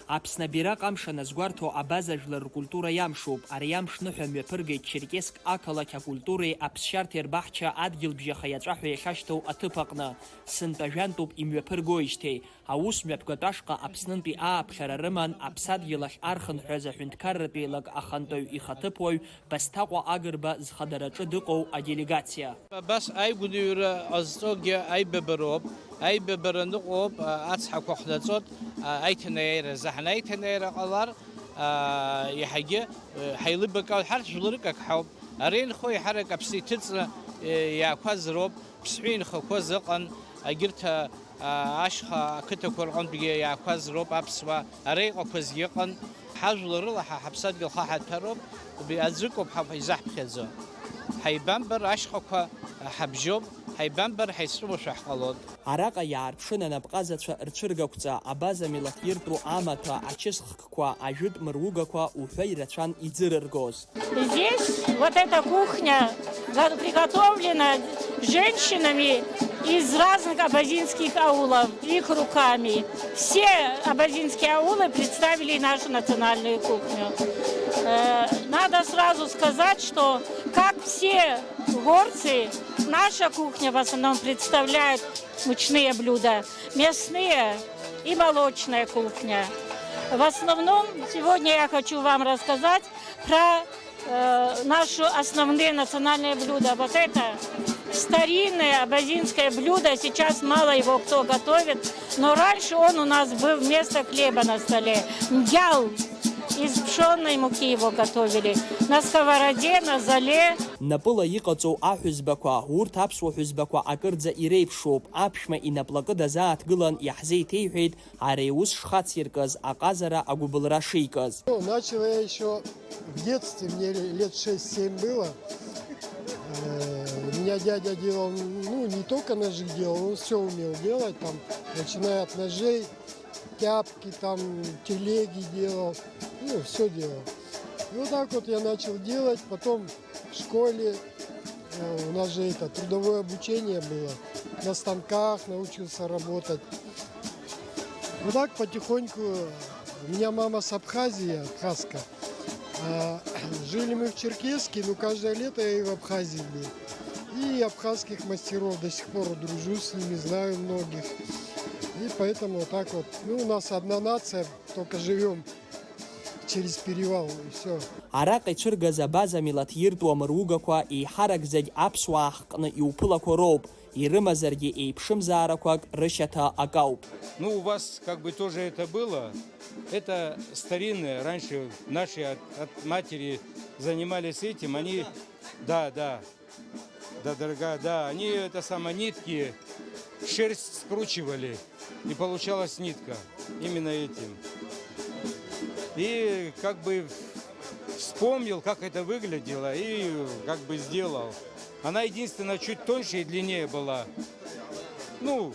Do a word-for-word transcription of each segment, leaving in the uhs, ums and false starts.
Аԥсны абираҟ амш аназгәарҭо, Абаза жәлар ркультура иамшуп. Ари амш ныҳәа мҩаԥыргеит Черкесск ақалақь акультуреи аԥсшьарҭеи рбаҳча адгьылбжьаха иаҵәа ҳәа иахьашьҭоу аҭыԥ аҟны. Сынтәа жәантәуп имҩаԥыргоижьҭеи. Аус мҩаԥгатә ашҟа Аԥснынтәи ааԥхьара рыман аԥсадгьыл ахь архынҳәыз аҳәынҭқарратә еилак ахантәаҩ ихаҭыԥуаҩ Басҭаҟәа Агрба зхадараҿы дыҟоу аделегациа. Абас аигәныҩра ҟазҵогьы аибабароуп. Аибабара ныҟәоуп, а, ацҳақәа хнаҵоит, а, аиҭанеира азы. Ҳан аиҭанеира ҟалар, а, иаҳагьы, э, ҳаилибакаауеит. Ҳарҭ жәларык ак ҳауп. Ара инхо еиҳарак аԥсы иҭыҵны, э, иаақәаз роуп. Ԥсҳәы инхақәаз ыҟан, агьырҭ, а, а, ашьха ақыҭақәа рҟынтәгьы иаақәаз роуп аԥсуаа, ара иҟақәазгьы ыҟан. Ҳажәлар рыла ҳа ҳаԥсадгьыл хаҳаҭәароуп, аӡәыкоуп ҳа изаҳԥхьаӡо. Ҳаибамбар ашьхақәа ҳабжьоуп, ҳаибамбар ҳаицәымшәо ҳҟалоит. Араҟа иаарԥшын анапҟазацәа рцәыргақәҵа, Абаза милаҭ иртәу амаҭәа, ачысхкқәа, ажәытә мыругақәа уҳәа ирацәан иӡырыргоз. Здесь вот эта кухня га-, приготовлена женщинами из разных абазинских аулов, их руками. Все абазинские аулы представили нашу национальную кухню. Э, надо сразу сказать, что, как все горцы, наша кухня в основном представляет мучные блюда, мясные и молочная кухня. В основном сегодня я хочу вам рассказать про, э, наши основные национальные блюда. Вот это старинное абазинское блюдо, сейчас мало его кто готовит, но раньше он у нас был вместо хлеба на столе. Мгьал. Из пшённой муки его готовили. На сковороде, на золе. Напыла иҟаҵоу аҳәызбақәа, урҭ аԥсуа ҳәызбақәа акырӡа иреиԥшуп. Аԥшәма инаплакы дазааҭгылан иаҳзеиҭеиҳәеит ари аус шхациркыз аҟазара агәыбылра шикыз. Ну, начал я ещё в детстве, мне лет шесть-семь было. Э, у меня дядя делал, ну, не только ножи делал, он всё умел делать, там, начиная от ножей, тяпки, там, телеги делал, ну, всё делал. И вот так вот я начал делать, потом в школе, э, у нас же это, трудовое обучение было, на станках научился работать. Вот так потихоньку, у меня мама с Абхазии, абхазка, а, жили мы в Черкесске, но каждое лето я и в Абхазии был. И абхазских мастеров до сих пор дружу с ними, знаю многих. И поэтому вот так вот. Ну, у нас одна нация, только живём через перевал, и всё. Араҟа ицәыргаз Абаза милаҭ иртәу амыругақәа еиҳарак зегь аԥсуаа ҳҟны иуԥылақәа роуп, ирымазаргьы еиԥшымзаарақәак рышьаҭа акауп. Ну, у вас как бы тоже это было. Это старинное. Раньше наши от, от матери занимались этим. Они, да, да. Да, дорогая, да, они это самое, нитки, шерсть скручивали, и получалась нитка именно этим. И как бы вспомнил, как это выглядело, и как бы сделал. Она единственное чуть тоньше и длиннее была. Ну,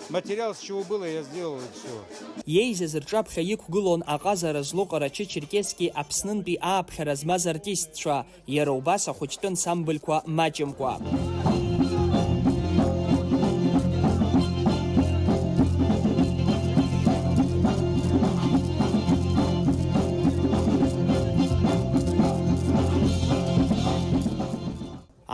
материал с чего было, я сделал, и всё. Иеизаз рҿаԥхьа иқәгылон аҟазара злоу Ҟарачы-Черкесск Аԥснынтәи ааԥхьара змаз артистцәа, иара убас ахәыҷтәы ансамбльқәа маҷымкәа.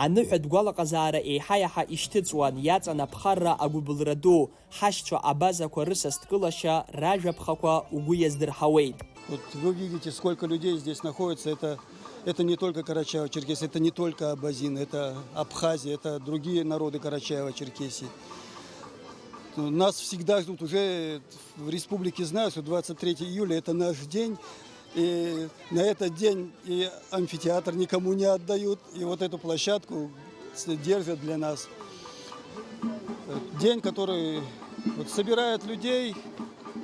Аныҳәатә гәалаҟазаара еиҳа-иаҳа ишьҭыҵуан, иаҵан аԥхарра агәыбылра ду, ҳашьцәа абазақәа рысасдкылашьа, ражәаԥхақәа угәы иаздырҳауеит. Вот вы видите, сколько людей здесь находится. Это, это не только Карачаево-Черкесия, это не только Абазин, это Абхазия, это другие народы Карачаево-Черкесии. Нас всегда ждут, уже в республике знают, что двадцать третье июля — это наш день. И на этот день и амфитеатр никому не отдают, и вот эту площадку с-, держат для нас. День, который вот собирает людей,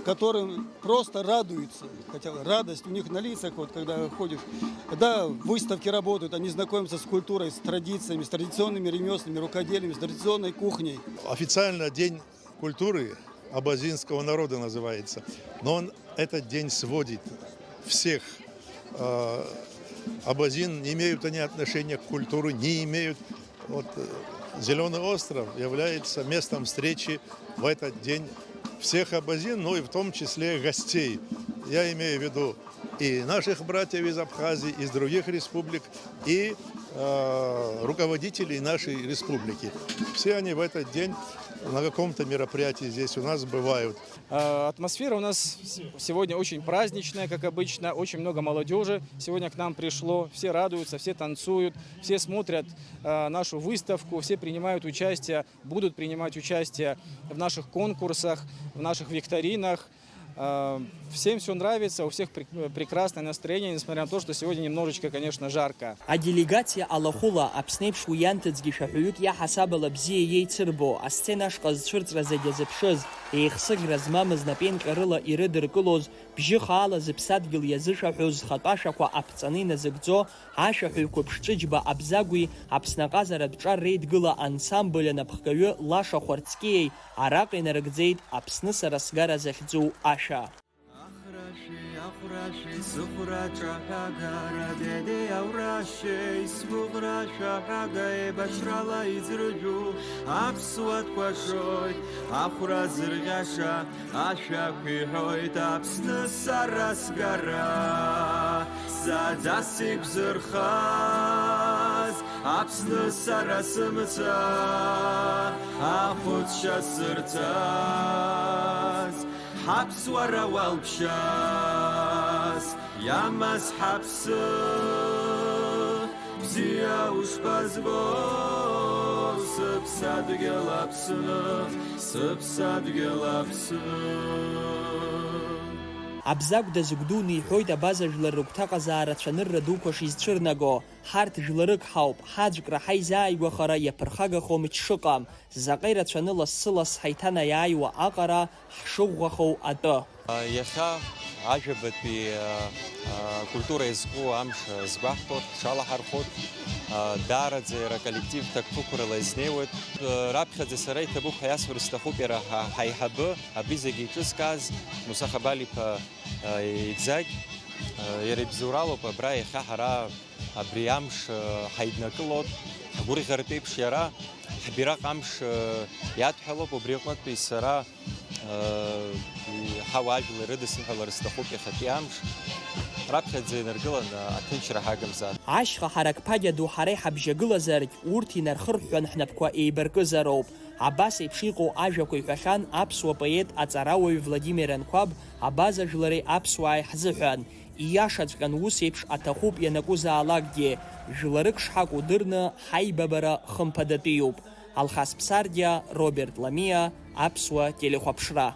которым просто радуются, хотя радость у них на лицах, вот когда ходишь, когда выставки работают, они знакомятся с культурой, с традициями, с традиционными ремёслами, рукоделием, с традиционной кухней. Официально День культуры абазинского народа называется. Но он этот день сводит всех. Э, Абазин, имеют они отношение к культуре, не имеют. Вот, э, Зелёный остров является местом встречи в этот день Всех абазин, ну и в том числе гостей. Я имею в виду и наших братьев из Абхазии, из других республик, и э, руководителей нашей республики. Все они в этот день на каком-то мероприятии здесь у нас бывают. Э, Атмосфера у нас с- сегодня очень праздничная, как обычно, очень много молодежи сегодня к нам пришло, все радуются, все танцуют, все смотрят э, нашу выставку, все принимают участие, будут принимать участие в наших конкурсах, в наших викторинах. Э, Всем все нравится, у всех прек- прекрасное настроение, несмотря на то, что сегодня немножечко, конечно, жарко. Аделегациа алахәыла, Аԥсны еиԥш уи ианҭыҵгьы шәаҳәаҩык иаҳасабала бзиа иеицырбо, асцена ашҟа зцәырҵра зегьы азыԥшыз, еихсыӷьра змамыз напеинҟьарыла ирыдыркылоз, бжьы хаала зыԥсадгьыл иазышәаҳәоз зхатә ашәақәа аԥҵаны иназыгӡо, ашәаҳәаҩ қәыԥш Ҷыџьба Абзагәи Аԥсны аҟазаратә ҿар реидгыла ансамбль анапхгаҩы Лаша Хәарцкиеи араҟа инарыгӡеит Аԥсны сара сгара захьӡу ашәа. Ахәрашәеи, ахәрашәеи, сыхәра ҿаҳәагара, дедеи аурашьеи, сгәыӷра шәаҳәага еибашьрала иӡыржәу аԥсуа дкәашоит, ахәра зырӷьаша ашәақәа иҳәоит Аԥсны сара сгара, сааӡас игәзырхаз Аԥсны сара сымца, ахәыцшьа сырҭаз. Ҳаԥсуара уалԥшьас иамаз ҳаԥсы, бзиа ушԥазбо, сыԥсадгьыл Аԥсны, сыԥсадгьыл Аԥсны. Абзагә дазыгәдуны иҳәоит абаза жәлар рыгәҭаҟазаара цәанырра дуқәа шизцәырнаго. Ҳарҭ жәларык ҳауп, ҳаӡәк раҳа изааигәахара иаԥырхагахо мч шыҟам, заҟа ирацәаны лассы-ласс ҳаиҭанаиааиуа аҟара ҳшыӷәӷәахоу атәы. Иахьа ажәабатәи акультура иазку амш згәаҳҭоит, ҳҽалаҳархәоит. Даараӡа иара аколлектив ҭакԥхықәрала изнеиуеит. Раԥхьаӡа сара иҭабуп ҳәа иасҳәар сҭахуп иара ҳаиҳабы, абри зегьы иҿызкааз Муса Хабал-иԥа Егьзагь. Иара ибзоуралоуп абра иахьа ҳара абри амш ҳаиднакылоит, ҳгәырӷьартә еиԥш иара ҳбираҟ амш иадҳәалоуп, убри аҟнытәи сара ҳауаажәлар рыдысныҳәалар сҭахуп иахьатәи амш, раԥхьаӡа инаргыланы аҭынчра ҳагымзар. Ашьха ҳаракԥагьа ду ҳара иҳабжьагылазаргь, урҭ инархырҳәҳәан ҳнапқәа еибаркызароуп. Абас еиԥш иҟоу ажәақәа иҳәахьан аԥсуа поет аҵарауаҩ Владимир Анқәаб абаза жәлари аԥсуааи ҳзыҳәан. Ииашаҵәҟьан ус еиԥш аҭахуп ианакәызаалакгьы, жәларык шҳакәу дырны ҳаибабара хымԥадатәиуп. Алхас Ԥсардиа, Роберт Ламиа, Аԥсуа телехәаԥшра.